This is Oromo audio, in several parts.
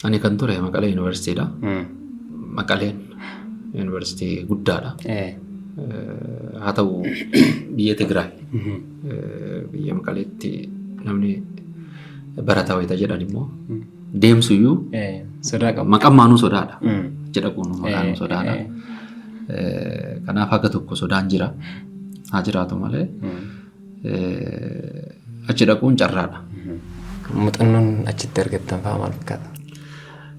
Ani kan ture Maqalee Yuunivarsiitiidha. Maqaleen yuunivarsiitii guddaadha. Haa ta'u, biyya Tigraay, biyya Maqaleetti namni barataa wayita jedhan immoo deemsuyyuu Sodaa qabu. Maqammaanuu sodaadha. Jedha kun maqaanuu sodaadha. Kanaaf haga tokko sodaan jira. Haa jiraatu malee achi dhaquun carraadha. Muuxannoon achitti argattan fa'aa maal fakkaata?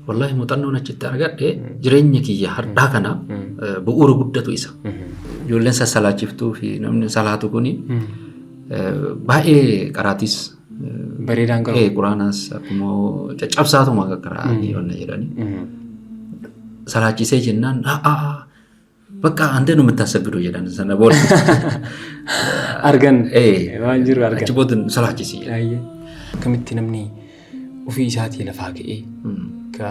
Wallahi, muuxannoon achitti argadhe jireenya kiyya har'aa kana bu'uura guddatu isa. Ijoolleen sassalaachiftuu fi namni salaatu kuni baay'ee qaraatis Bareedaan qabu. Quraanas akkuma caccabsaatuma qaqqaraanii wanna jedhani. Salaachisee jennaan, "Bakka አንተ ነው የምታሰግደው" jedhan sana booda. Argan. Waan jiru argan. Achi booda salaachisi. Akkamitti namni ofii isaatii lafaa ka'ee, ka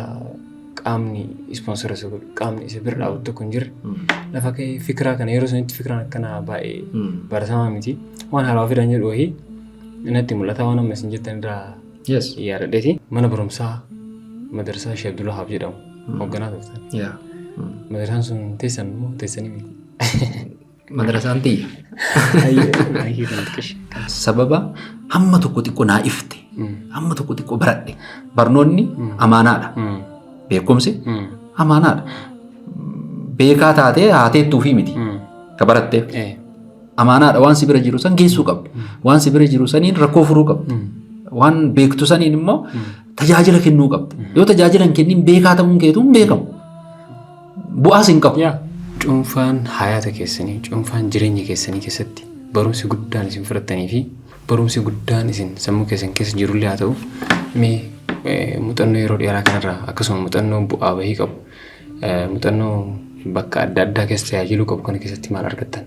qaamni sponsor isa godhu, qaamni isa bira dhaabatu tokko hin jirre, lafa ka'ee fikiraa kana, yeroo sanitti fikiraan akkanaa baay'ee baratamaa miti. Waan haarawaa fidan jedhu wayii natti mul'ata waan amma isin jettan irraa yaadadheeti. Mana barumsaa madarsaa Sheekh Abdul Wahab jedhamu hoogganaa turtan. Madrasaan sun teessan moo teessanii miti? Madrasaan tiyya. Sababa hamma tokko xiqqoo naa ifte. Hamma tokko xiqqoo baradhe. Barnoonni amaanaadha. Beekumsi amaanaadha. Beekaa taatee haateettuufii miti. Ka baratteef. Amaanaadha, waan si bira jiru san geessuu qabda. Waan si bira jiru saniin rakkoo furuu qabda. Waan beektu saniin immoo tajaajila kennuu qabda. Yoo tajaajila hin kennin, beekaa ta'uun keetuu hin beekamu. Bu'aas hin qabu. Cuunfaan hayaata keessanii, cuunfaan jireenya keessanii keessatti barumsi guddaan isin fudhattanii fi barumsi guddaan isin sammuu keessan keessa jirullee haa ta'u, mee muuxannoo yeroo dheeraa kanarraa, akkasuma muuxannoo bu'aa bahii qabu, muuxannoo bakka adda addaa keessa tajaajiluu qabu kana keessatti maal argattan?